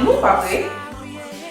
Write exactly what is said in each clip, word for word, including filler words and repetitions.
Nou pa prè?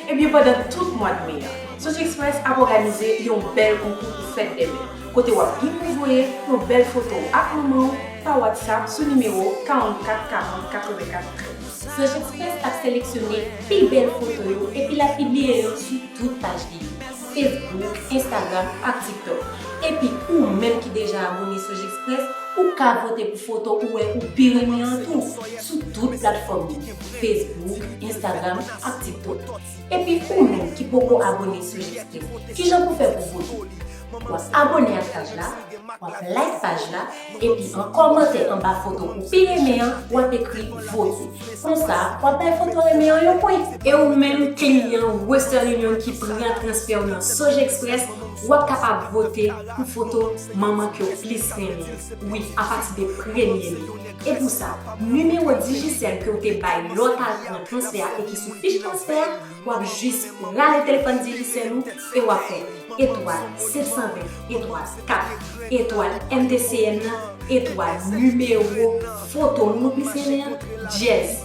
Ebyen, pandan tout mwa d me a, Sojexpress ap òganize yon bèl konkou pou fèt dè mè, kote w ap gen pou voye yon bèl foto w ak manman w pa WhatsApp sou nimewo karannkat karant katrevenkat trèz. Sojexpress ap seleksyone pi bèl foto yo epi l ap pibliye yo sou tout paj li yo, Facebook, Instagram ak TikTok. Epi ou menm ki deja abone Sojexpress, ou ka vote pou foto ou wè ou pi renmen an tou sou tout platfòm yo, Facebook, Instagram ak TikTok. Epi ou menm ki poko abone Sojexpress, kijan pou fè pou vote? W ap abone ak paj la, w ap like paj la, epi an kòmantè anba foto ou pi renmen an, w ap ekri vote. Konsa, w ap bay foto renmen an yon pwen. E ou menm kliyan Western Union ki pran transfè w nan Sojexpress, w ap kapab vote pou foto manman ke w plis renmen. Wi, apati de premye me. E pou sa, nimewo Digicel ke w te bay lè w t al pran transfè a e ki sou fich transfè a, w ap jis rale telefòn Digicel ou e w ap fè etwal sèt san ven, etwal kat, etwal M T C N nan, etwal nimewo foto moun ou plis renmen an, dyèz.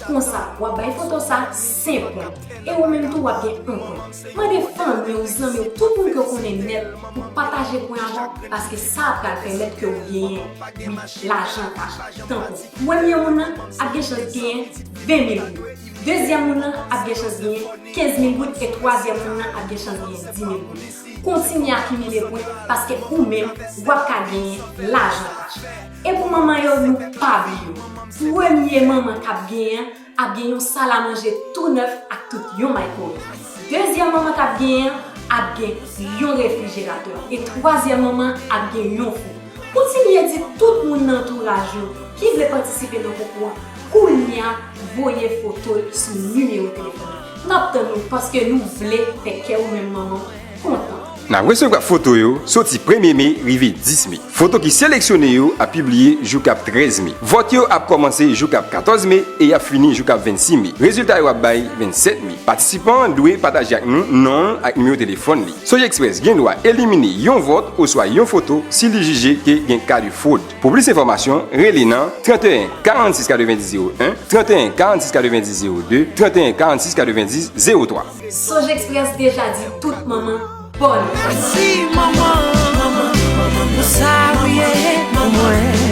Konsa, w ap bay foto sa senk pwen. E ou menm tou, w ap gen yon pwen. Mande fanmi w, zanmi w, tout moun ke w konnen nèt pou pataje pwen avè w, paske sa pral pèmèt ke w genyen, wi, lajan kach. Tankou, premye moun nan ap gen chans genyen ven mil goud. Dezyèm moun nan ap gen chans genyen kenz mil goud e twazyèm moun nan ap gen chans genyen dis mil goud. Kontinye akimile pwen paske ou menm, w ap ka genyen lajan kach. E pou manman yo, nou pa bliye yo. Premye manman k ap genyen an ap gen yon sal a manje tou nèf ak tout yon microwave. Dezyèm manman k ap genyen an ap gen yon refrijeratè. E twazyèm manman ap gen yon fou. Kontinye di tout moun nan antouraj ou ki vle patisipe nan konkou an, kounye a, voye foto l sou nimewo telefòn nan. N ap tann ou paske nou vle fè kè ou menm manman w kontan. N ap resevwa foto yo soti premye me rive dis me. Foto ki seleksyone yo ap pibliye jou k ap trèz me. Vòt yo ap kòmanse jou k ap katòz me e y ap fini jou k ap vennsis me. Rezilta yo ap bay vennsèt me. Patisipan an dwe pataje ak nou non l ak nimewo telefòn li. Sojexpress gen dwa elimine yon vòt oswa yon foto si li jije ke gen ka de fwod. Pou plis enfòmasyon, rele nan trannteyen karannsis katrevenndis zewo en, trannteyen karannsis katrevenndis zewo de, trannteyen karannsis katrevenndis zewo twa. Sojexpress deja di tout manman bòn. Mèsi manman, manman, manman, pou sa ou ye pou mwen.